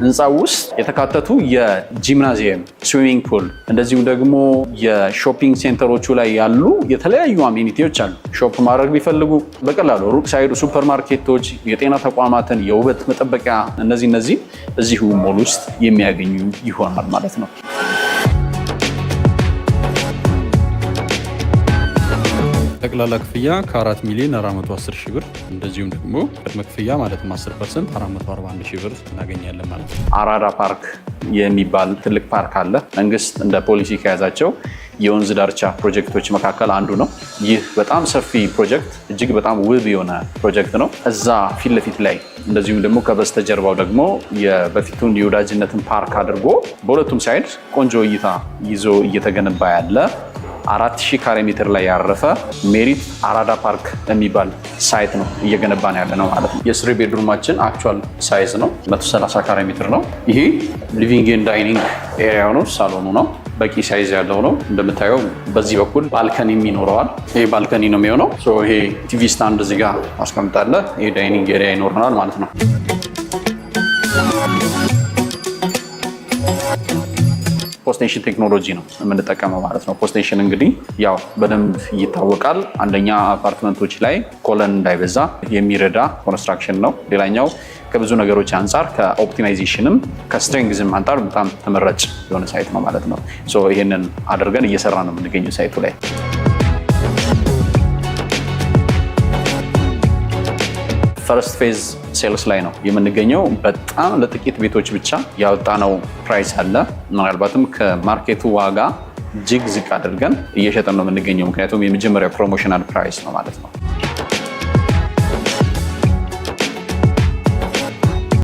ህንፃው ውስጥ የተካተቱ የ gymnasium፣ swimming pool እንደዚሁም ደግሞ የ shopping center ኦቹ ላይ ያሉ የተለያዩ amenity ዎች አሉ። Shop ማድረግ ቢፈልጉ በቀላሉ ሩቅ ሳይሄዱ ሱፐር ማርኬቶች፣ የጤና ተቋማትን፣ የውበት መጠበቂያ እነዚህ እዚሁ ሞል ውስጥ የሚያገኙ ይሆናል ማለት ነው። ጠቅላላ ክፍያ ከ4 ሚሊዮን 410 ሺህ ብር፣ እንደዚሁም ደግሞ ቅድመ ክፍያ ማለትም 10% 441 ሺህ ብር እናገኛለን ማለት ነው። አራዳ ፓርክ የሚባል ትልቅ ፓርክ አለ። መንግስት እንደ ፖሊሲ ከያዛቸው የወንዝ ዳርቻ ፕሮጀክቶች መካከል አንዱ ነው። ይህ በጣም ሰፊ ፕሮጀክት እጅግ በጣም ውብ የሆነ ፕሮጀክት ነው። እዛ ፊት ለፊት ላይ እንደዚሁም ደግሞ ከበስተጀርባው ደግሞ የበፊቱን የወዳጅነትን ፓርክ አድርጎ በሁለቱም side ቆንጆ እይታ ይዞ እየተገነባ ያለ 4000 ካሬ ሜትር ላይ ያረፈ ሜሪት አራዳ ፓርክ የሚባል site ነው እየገነባን ያለ ነው ማለት ነው። የ three bedroom ኣችን actual size ነው፣ 130 ካሬ ሜትር ነው። ይሄ living and dining area ነው፣ ሳሎኑ ነው። በቂ size ያለው ነው። እንደምታየው በዚህ በኩል balcony ም ይኖረዋል። ይሄ balcony ነው የሚሆነው። ይሄ TV stand እዚህ ጋር አስቀምጣለህ። ይሄ dining area ይኖረናል ማለት ነው። Post-tension technology ነው የምንጠቀመው ማለት ነው። Post-tension እንግዲህ ያው በደንብ ይታወቃል። አንደኛ አፓርትመንቶች ላይ column እንዳይበዛ የሚረዳ construction ነው። ሌላኛው ከብዙ ነገሮች አንጻር ከ optimization ም ከ strength ም አንጻር በጣም ተመራጭ የሆነ site ነው ማለት ነው። ይህንን አድርገን እየሰራ ነው የምንገኘው site ኡ ላይ። First phase sales ላይ ነው የምንገኘው። በጣም ለጥቂት ቤቶች ብቻ ያወጣነው price አለ። ምናልባትም ከ market ኡ ዋጋ እጅግ ዝቅ አድርገን እየሸጠን ነው የምንገኘው። ምክንያቱም የመጀመሪያው promotional price ነው ማለት ነው።